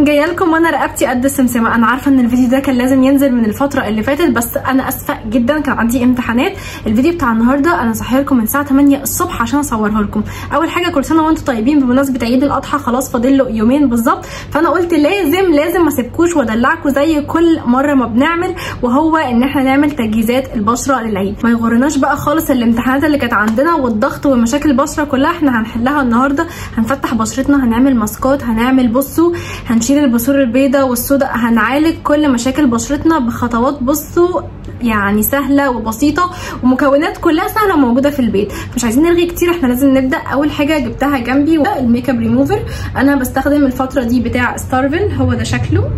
جاية لكم وانا رقبتي قد السمسمه. انا عارفه ان الفيديو ده كان لازم ينزل من الفترة اللي فاتت، بس انا اسفه جدا كان عندي امتحانات. الفيديو بتاع النهارده انا صاحية لكم من الساعة 8 الصبح عشان اصوره لكم. اول حاجة كل سنة وانتم طيبين بمناسبة عيد الاضحى، خلاص فاضل له يومين بالظبط، فانا قلت لازم ما اسيبكوش وادلعكم زي كل مرة ما بنعمل، وهو ان احنا نعمل تجهيزات البشرة للعيد. ما يغرناش بقى خالص الامتحانات اللي كانت عندنا والضغط ومشاكل البشرة كلها، احنا هنحلها النهارده. هنفتح بشرتنا، هنعمل ماسكات، هنعمل بصوا هنشيل البثور البيضاء والسوداء، هنعالج كل مشاكل بشرتنا بخطوات بصوا يعني سهلة وبسيطة ومكونات كلها سهلة موجودة في البيت. مش عايزين نرغي كتير، احنا لازم نبدا. اول حاجة جبتها جنبي الميك اب ريموفر، انا بستخدم الفترة دي بتاع ستارفل، هو ده شكله،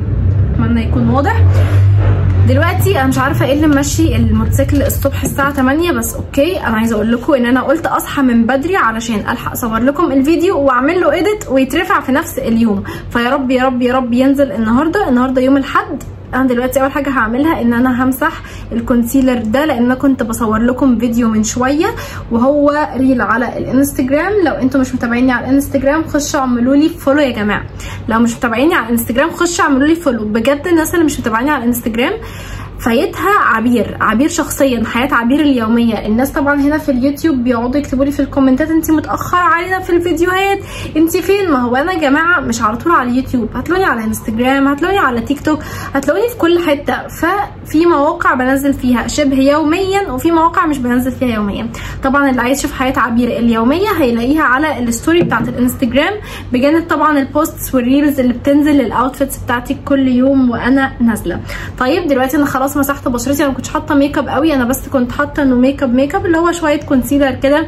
اتمنى يكون واضح. دلوقتي انا مش عارفه ايه اللي ماشي الموتوسيكل الصبح الساعة 8، بس okay انا عايزه اقول لكم ان انا قلت اصحى من بدري علشان الحق اصور لكم الفيديو واعمل له edit ويترفع في نفس اليوم، فيا رب يا رب يا رب ينزل النهارده. النهارده يوم الاحد. انا دلوقتي اول حاجة هعملها ان انا همسح ال concealer ده، لان انا كنت بصور لكم فيديو من شوية وهو reel على الانستجرام. لو انتم مش متابعيني على الانستجرام خشوا اعملوا لي follow يا جماعة، لو مش متابعيني على الانستجرام خشوا اعملوا لي follow بجد. الناس اللي مش متابعيني على الانستجرام فايتها عبير، عبير شخصيا، حياة عبير اليومية. الناس طبعا هنا في اليوتيوب بيقعدوا يكتبوا لي في الكومنتات انت متاخرة علينا في الفيديوهات، انت فين؟ ما هو انا يا جماعة مش على طول على اليوتيوب، هتلاقوني على انستجرام، هتلاقوني على تيك توك، هتلاقوني في كل حتة. ففي مواقع بنزل فيها شبه يوميا وفي مواقع مش بنزل فيها يوميا. طبعا اللي عايز يشوف حياة عبير اليومية هيلاقيها على ال story بتاعه الانستجرام، بجانب طبعا ال posts وال reels اللي بتنزل لل outfits بتاعتي كل يوم وانا نازله. طيب دلوقتي انا خلاص مسحت بشرتي، انا ما كنتش حاطه ميك اب قوي، انا بس كنت حاطه انه ميك اب اللي هو شوية concealer كده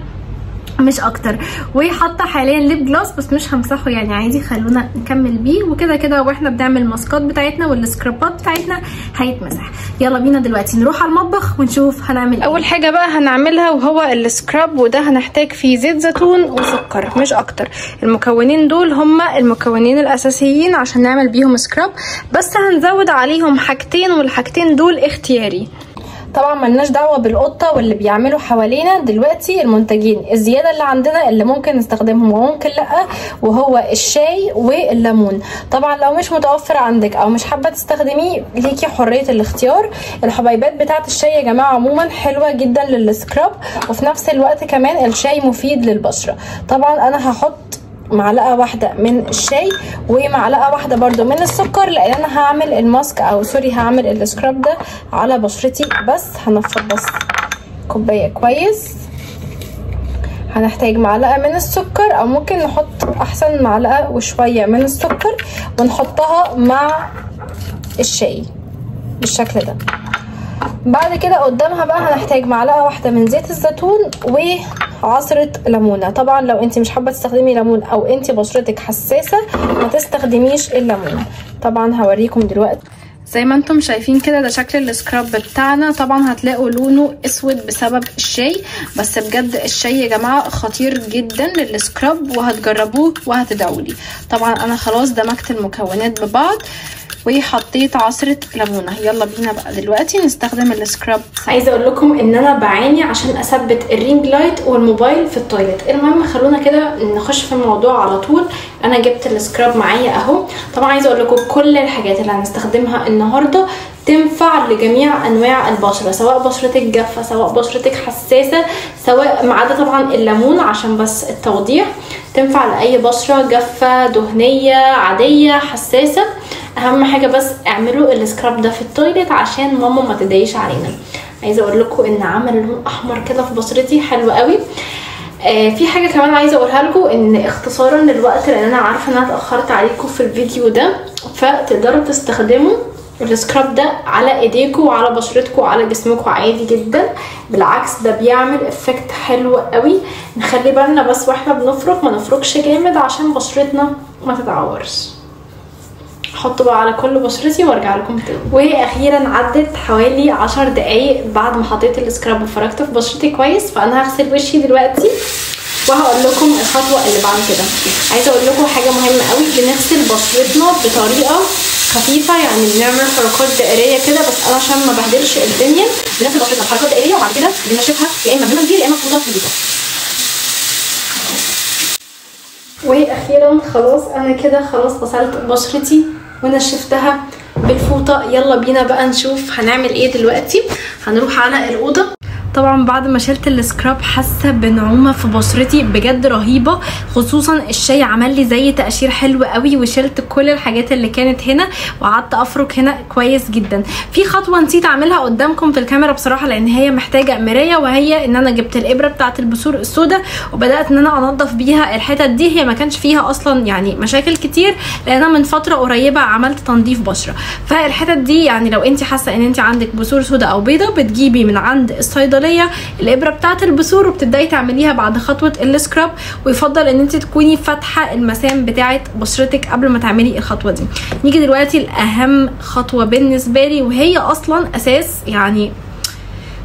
مش اكتر، وحاطه حاليا lip gloss بس مش همسحه يعني عادي، خلونا نكمل بيه وكده كده واحنا بنعمل الماسكات بتاعتنا والسكرابات بتاعتنا هيتمسح. يلا بينا دلوقتي نروح على المطبخ ونشوف هنعمل ايه. اول حاجة بقى هنعملها وهو ال scrub، وده هنحتاج فيه زيت زيتون وسكر مش اكتر. المكونين دول هما المكونين الاساسيين عشان نعمل بيهم scrub، بس هنزود عليهم حاجتين والحاجتين دول اختياري. طبعا ملناش دعوه بالقطه واللي بيعملوا حوالينا. دلوقتي المنتجين الزيادة اللي عندنا اللي ممكن نستخدمهم وممكن لا، وهو الشاي والليمون. طبعا لو مش متوفر عندك او مش حابة تستخدميه ليكي حرية الاختيار. الحبيبات بتاعه الشاي يا جماعة عموما حلوة جدا لل scrub، وفي نفس الوقت كمان الشاي مفيد للبشره. طبعا انا هحط معلقه واحدة من الشاي ومعلقة واحدة برده من السكر، لان انا هعمل الماسك او sorry هعمل ال scrub ده على بشرتي بس. هنفض بس كوباية كويس. هنحتاج معلقه من السكر، او ممكن نحط احسن معلقه وشوية من السكر ونحطها مع الشاي بالشكل ده. بعد كده قدامها بقى هنحتاج معلقه واحدة من زيت الزيتون وعصره ليمونه. طبعا لو انت مش حابة تستخدمي ليمون او انت بشرتك حساسة ما تستخدميش الليمون. طبعا هوريكم دلوقتي زي ما انتم شايفين كده ده شكل ال scrub بتاعنا. طبعا هتلاقوا لونه اسود بسبب الشاي، بس بجد الشاي يا جماعة خطير جدا لل scrub وهتجربوه وهتدعولي. طبعا انا خلاص دمجت المكونات ببعض وحطيت عصره ليمونه. يلا بينا بقى دلوقتي نستخدم ال scrub. عايزه اقول لكم ان انا بعاني عشان اثبت ال ring light والموبايل في ال toilet. المهم خلونا كده نخش في الموضوع على طول. انا جبت ال scrub معايا اهو. طبعا عايزه اقول لكم كل الحاجات اللي هنستخدمها النهارده تنفع لجميع انواع البشرة، سواء بشرتك جافة، سواء بشرتك حساسة، سواء ما عدا طبعا الليمون عشان بس التوضيح. تنفع لاي بشره جافة، دهنية، عادية، حساسة. اهم حاجة بس اعملوا ال scrub ده في ال toilet عشان ماما ما تضايقش علينا. عايزه اقول لكم ان عمل لون احمر كده في بشرتي حلو قوي. في حاجة كمان عايزه اقولها لكم، ان اختصارا للوقت لان انا عارفه ان انا اتاخرت عليكم في الفيديو ده، فتقدروا تستخدموا ال scrub ده على ايديكم وعلى بشرتكم وعلى جسمكم عادي جدا. بالعكس ده بيعمل effect حلو قوي. نخلي بالنا بس واحنا بنفرك ما نفركش جامد عشان بشرتنا ما تتعورش. احطه بقى على كل بشرتي وارجع لكم تاني. واخيرا عدت حوالي 10 دقايق بعد ما حطيت ال scrub وفركته في بشرتي كويس، فانا هغسل وشي دلوقتي وهقول لكم الخطوة اللي بعد كده. عايزه اقول لكم حاجة مهمة قوي، بنغسل بشرتنا بطريقة خفيفة، يعني بنعمل حركات دائريه كده، بس انا عشان ما بهدلش الدنيا بنغسل بشرتنا بحركات دائريه وبعد كده بنشفها يا اما بمنديل يا اما بفوطه نظيفة. واخيرا خلاص انا كده خلاص غسلت بشرتي ونشفتها بالفوطه. يلا بينا بقى نشوف هنعمل ايه دلوقتي. هنروح على الاوضة. طبعا بعد ما شلت ال scrub حاسه بنعومه في بشرتي بجد رهيبة، خصوصا الشاي عمل لي زي تقشير حلو قوي، وشلت كل الحاجات اللي كانت هنا وقعدت افرك هنا كويس جدا. في خطوة نسيت اعملها قدامكم في الكاميرا بصراحة لان هي محتاجه مراية، وهي ان انا جبت الابره بتاعه البثور السوداء وبدات ان انا انضف بيها الحتت دي. هي ما كانش فيها اصلا يعني مشاكل كتير لان انا من فترة قريبه عملت تنظيف بشره، فالحتت دي يعني لو انت حاسه ان انت عندك بثور سوداء او بيضاء بتجيبي من عند الصيدلية الابره بتاعه البثور وبتبداي تعمليها بعد خطوة ال scrub، ويفضل ان انت تكوني فاتحة المسام بتاعه بشرتك قبل ما تعملي الخطوة دي. نيجي دلوقتي لاهم خطوة بالنسبة لي، وهي اصلا اساس يعني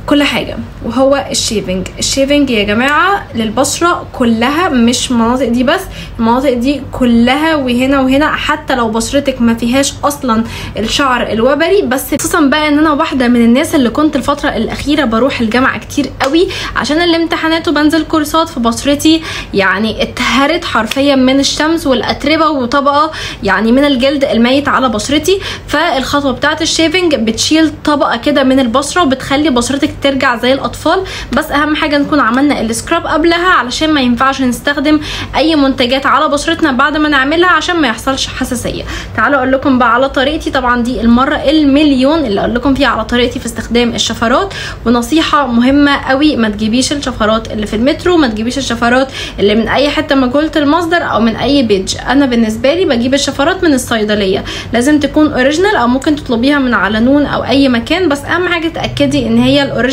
كل حاجة، وهو ال shaving. ال shaving يا جماعة للبشره كلها، مش المناطق دي بس، المناطق دي كلها وهنا وهنا، حتى لو بشرتك ما فيهاش اصلا الشعر الوبري. بس خصوصا بقى ان انا واحدة من الناس اللي كنت الفترة الاخيرة بروح الجامعة كتير قوي عشان الامتحانات وبنزل كورسات، فبشرتي يعني اتهرت حرفيا من الشمس والاتربه وطبقه يعني من الجلد الميت على بشرتي. فالخطوه بتاعه ال shaving بتشيل طبقه كده من البشرة وبتخلي بشرتك ترجع زي الاطفال. بس اهم حاجة نكون عملنا ال scrub قبلها علشان ما ينفعش نستخدم اي منتجات على بشرتنا بعد ما نعملها عشان ما يحصلش حساسية. تعالوا اقول لكم بقى على طريقتي. طبعا دي المرة المليون اللي اقول لكم فيها على طريقتي في استخدام الشفرات. ونصيحة مهمة قوي، ما تجيبيش الشفرات اللي في المترو، ما تجيبيش الشفرات اللي من اي حتة مجهولة المصدر او من اي page. انا بالنسبة لي بجيب الشفرات من الصيدلية، لازم تكون original او ممكن تطلبيها من على نون او اي مكان، بس اهم حاجة تاكدي ان هي ال original.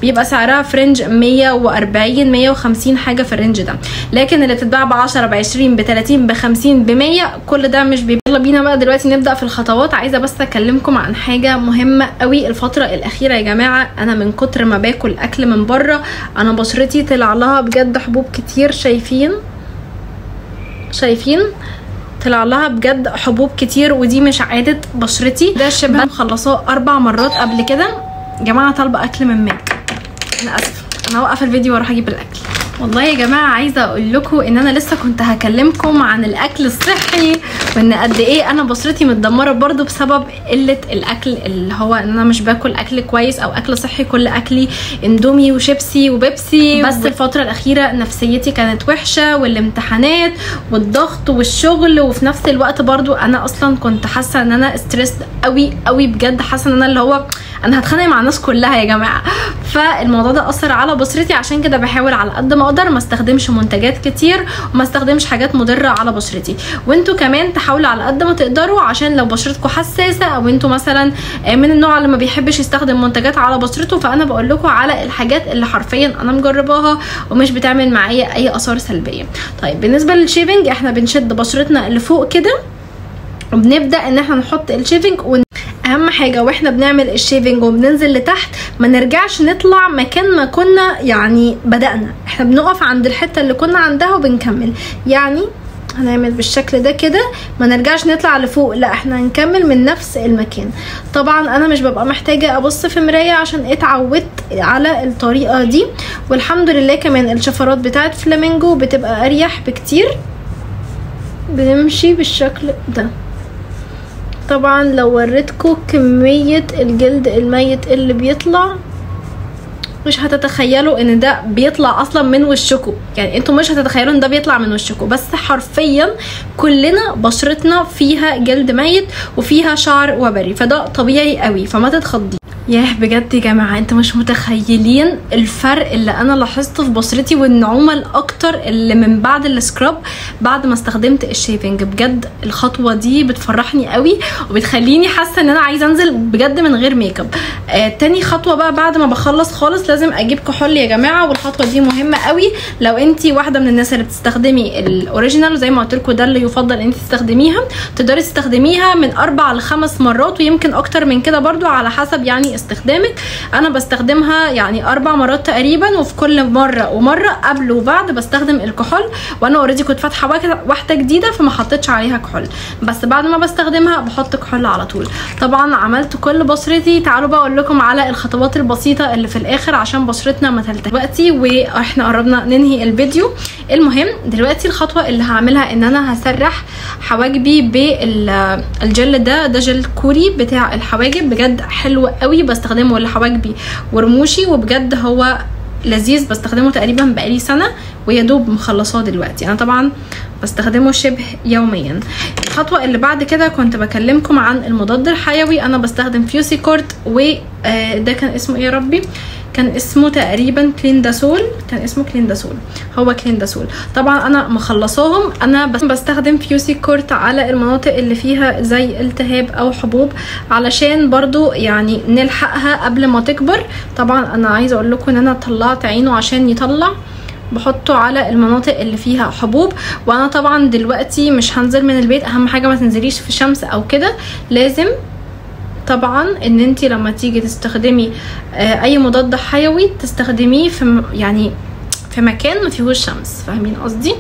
بيبقى سعرها في range 140 150 حاجة في ال range ده، لكن اللي بتتباع ب 10 ب 20 ب 30 ب 50 ب 100 كل ده مش بيبقى. يلا بينا بقى دلوقتي نبدا في الخطوات. عايزه بس اكلمكم عن حاجة مهمة قوي الفترة الاخيرة يا جماعة. انا من كتر ما باكل اكل من بره انا بشرتي طلع لها بجد حبوب كتير، شايفين طلع لها بجد حبوب كتير، ودي مش عادة بشرتي. ده شبه مخلصاه 4 مرات قبل كده. يا جماعة طالبه اكل من ماك، انا اسفه، انا هوقف الفيديو واروح اجيب الاكل. والله يا جماعة عايزه اقول لكم ان انا لسه كنت هكلمكم عن الاكل الصحي وان قد ايه انا بشرتي متدمره برضو بسبب قلة الاكل، اللي هو ان انا مش باكل اكل كويس او اكل صحي، كل اكلي اندومي وشيبسي وبيبسي. بس الفترة الاخيرة نفسيتي كانت وحشة، والامتحانات والضغط والشغل، وفي نفس الوقت برضو انا اصلا كنت حاسه ان انا stressed قوي قوي بجد، حاسه ان انا اللي هو انا هتخانق مع الناس كلها يا جماعة. فالموضوع ده اثر على بشرتي، عشان كده بحاول على قد ما اقدر ما استخدمش منتجات كتير وما استخدمش حاجات مضرة على بشرتي. وانتوا كمان تحاولوا على قد ما تقدروا، عشان لو بشرتكم حساسة او انتوا مثلا من النوع اللي ما بيحبش يستخدم منتجات على بشرته، فانا بقول لكم على الحاجات اللي حرفيا انا مجرباها ومش بتعمل معايا اي اثار سلبية. طيب بالنسبة لل shaving، احنا بنشد بشرتنا اللي فوق كده وبنبدا ان احنا نحط ال shaving. اهم حاجة واحنا بنعمل ال shaving وبننزل لتحت ما نرجعش نطلع مكان ما كنا يعني بدأنا، احنا بنقف عند الحتة اللي كنا عندها وبنكمل. يعني هنعمل بالشكل ده كده، ما نرجعش نطلع لفوق، لا احنا هنكمل من نفس المكان. طبعا انا مش ببقى محتاجه ابص في مراية عشان اتعودت على الطريقة دي، والحمد لله كمان الشفرات بتاعت فلامينجو بتبقى اريح بكتير. بنمشي بالشكل ده. طبعا لو وريتكم كمية الجلد الميت اللي بيطلع مش هتتخيلوا ان ده بيطلع اصلا من وشكم، يعني انتوا مش هتتخيلوا ان ده بيطلع من وشكم، بس حرفيا كلنا بشرتنا فيها جلد ميت وفيها شعر وبري، فده طبيعي قوي، فما تتخضي. ياه بجد يا جماعة انتوا مش متخيلين الفرق اللي انا لاحظته في بشرتي والنعومه الاكتر اللي من بعد ال scrub بعد ما استخدمت ال shaving. بجد الخطوة دي بتفرحني قوي وبتخليني حاسه ان انا عايزه انزل بجد من غير ميك اب. تاني خطوة بقى بعد ما بخلص خالص لازم اجيب كحول يا جماعة، والخطوة دي مهمة قوي لو انت واحدة من الناس اللي بتستخدمي ال original، وزي ما قلت لكم ده اللي يفضل انت تستخدميها. تقدري تستخدميها من 4 ل 5 مرات ويمكن اكتر من كده برضو على حسب يعني استخدامك. انا بستخدمها يعني 4 مرات تقريبا، وفي كل مرة ومرة قبل وبعد بستخدم الكحول، وانا already كنت فاتحة واحدة جديدة فما حطيتش عليها كحول، بس بعد ما بستخدمها بحط كحول على طول. طبعا عملت كل بشرتي. تعالوا بقى اقول لكم على الخطوات البسيطة اللي في الاخر عشان بشرتنا ما تلتهبش دلوقتي واحنا قربنا ننهي الفيديو. المهم دلوقتي الخطوة اللي هعملها ان انا هسرح حواجبي بالجل ده جل كوري بتاع الحواجب، بجد حلو قوي، بستخدمه لحواجبي ورموشي وبجد هو لذيذ، بستخدمه تقريبا بقالي سنة ويا دوب مخلصاه دلوقتي. انا طبعا بستخدمه شبه يوميا. الخطوة اللي بعد كده كنت بكلمكم عن المضاد الحيوي. انا بستخدم فيوسيكورت، وده كان اسمه ايه يا ربي، كان اسمه تقريبا كلينداسول، كان اسمه كلينداسول، هو كلينداسول. طبعا انا مخلصاهم. انا بستخدم فيوسيكورت على المناطق اللي فيها زي التهاب او حبوب علشان برضو يعني نلحقها قبل ما تكبر. طبعا انا عايزه اقول لكم ان انا طلعت عينه عشان يطلع، بحطه على المناطق اللي فيها حبوب. وانا طبعا دلوقتي مش هنزل من البيت، اهم حاجة ما تنزليش في شمس او كده. لازم طبعا ان انتي لما تيجي تستخدمي اي مضاد حيوي تستخدميه في يعني في مكان ما فيهوش شمس، فاهمين قصدي؟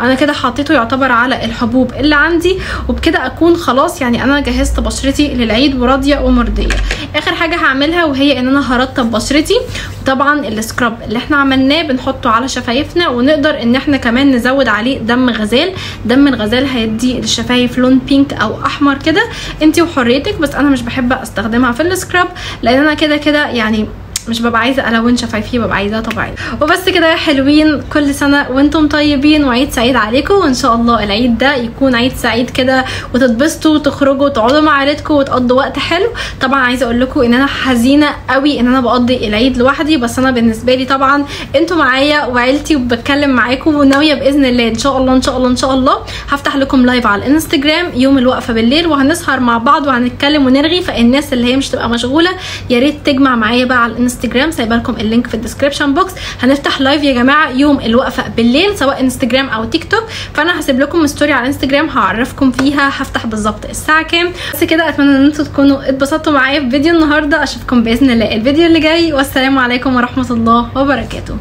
انا كده حطيته يعتبر على الحبوب اللي عندي، وبكده اكون خلاص يعني انا جهزت بشرتي للعيد وراضيه ومرضيه. اخر حاجة هعملها وهي ان انا هرطب بشرتي. طبعا ال scrub اللي احنا عملناه بنحطه على شفايفنا، ونقدر ان احنا كمان نزود عليه دم غزال. دم الغزال هيدي للشفايف لون pink او احمر كده، انتي وحريتك، بس انا مش بحب استخدمها في ال scrub لان انا كده كده يعني مش ببقى عايزه الون شفايفي، ببقى عايزاها طبيعية. وبس كده يا حلوين، كل سنة وانتم طيبين وعيد سعيد عليكم، وان شاء الله العيد ده يكون عيد سعيد كده وتتبسطوا وتخرجوا وتقعدوا مع عيلتكم وتقضوا وقت حلو. طبعا عايزه اقول لكم ان انا حزينة قوي ان انا بقضي العيد لوحدي، بس انا بالنسبة لي طبعا انتم معايا وعيلتي وبتكلم معاكم، وناويه باذن الله ان شاء الله ان شاء الله ان شاء الله هفتح لكم live على الانستجرام يوم الوقفة بالليل، وهنسهر مع بعض وهنتكلم ونرغي. فالناس اللي هي مش تبقى مشغولة يا ريت تجمع معايا بقى على الانستجرام، سايبه لكم ال link في ال description box. هنفتح live يا جماعة يوم الوقفة بالليل سواء انستجرام او تيك توك، فانا هسيب لكم story على انستجرام هعرفكم فيها هفتح بالظبط الساعة كام. بس كده اتمنى ان انتم تكونوا اتبسطتوا معايا في فيديو النهارده، اشوفكم باذن الله الفيديو اللي جاي، والسلام عليكم ورحمة الله وبركاته.